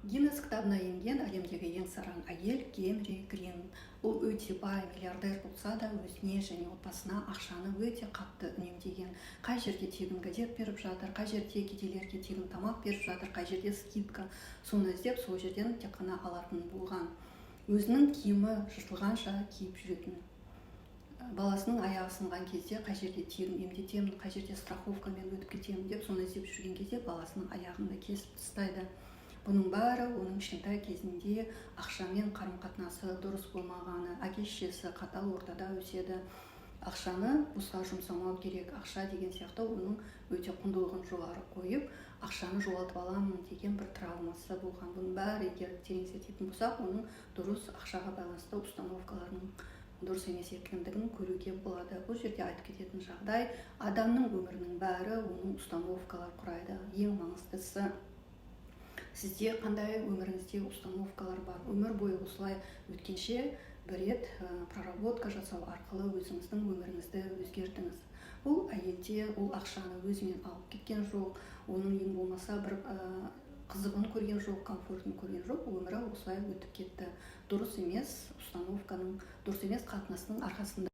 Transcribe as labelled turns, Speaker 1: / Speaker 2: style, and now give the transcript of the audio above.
Speaker 1: Гиннес кітабына енген әлемдегі ең сараң әйел Генри Грин. Ол өте бай миллиардер болса да, өзіне және отбасына ақшаны өте қатты үнемдеген. Қай жерде тегін газет беріп жатыр, қай жерде кедейлерге тегін тамақ беріп жатыр, қай жерде скидка, соны іздеп, сол жерден тек қана алатын болған. Өзінің киімі жыртылғанша киіп жүретін. Баласының аяғы сынған кезде, қай жерде тегін емдетемін, қай жерде страховкамен өтіп кетемін деп, соны іздеп жүрген кезде баласының аяғын да кесіп тастайды. Бұның бәрі оның кішкентай кезінде ақшамен қарым қатынасы дұрыс болмағаны. Әке шешесі қатал ортада өседі. Ақшаны босқа жұмсамау керек, ақша деген сияқты, оның өте құндылығын жоғары қойып, ақшаны жоғалтып аламын деген бір травмасы болған. Бұның бәрі, егер терең зерттейтін болсақ, оның дұрыс ақшаға байланысты установкаларының дұрыс емес екендігін көруге болады. Бұл жерде айтып кететін жағдай: адамның өмірінің бәрі оның установкалар құрайды. Ең маңыздысы, сізде қандай өміріңізде установкалар бар? Өмір бойы осылай өткенше, бір рет проработка жасау арқылы өзіңіздің өміріңізді өзгертіңіз. Бұл әйелде, ол ақшаны өзімен алып кеткен жоқ, оның ең болмаса бір қызығын көрген жоқ, комфортын көрген жоқ. Өмірі осылай өтіп кетті дұрыс емес установканың, дұрыс емес қатынастың арқасында.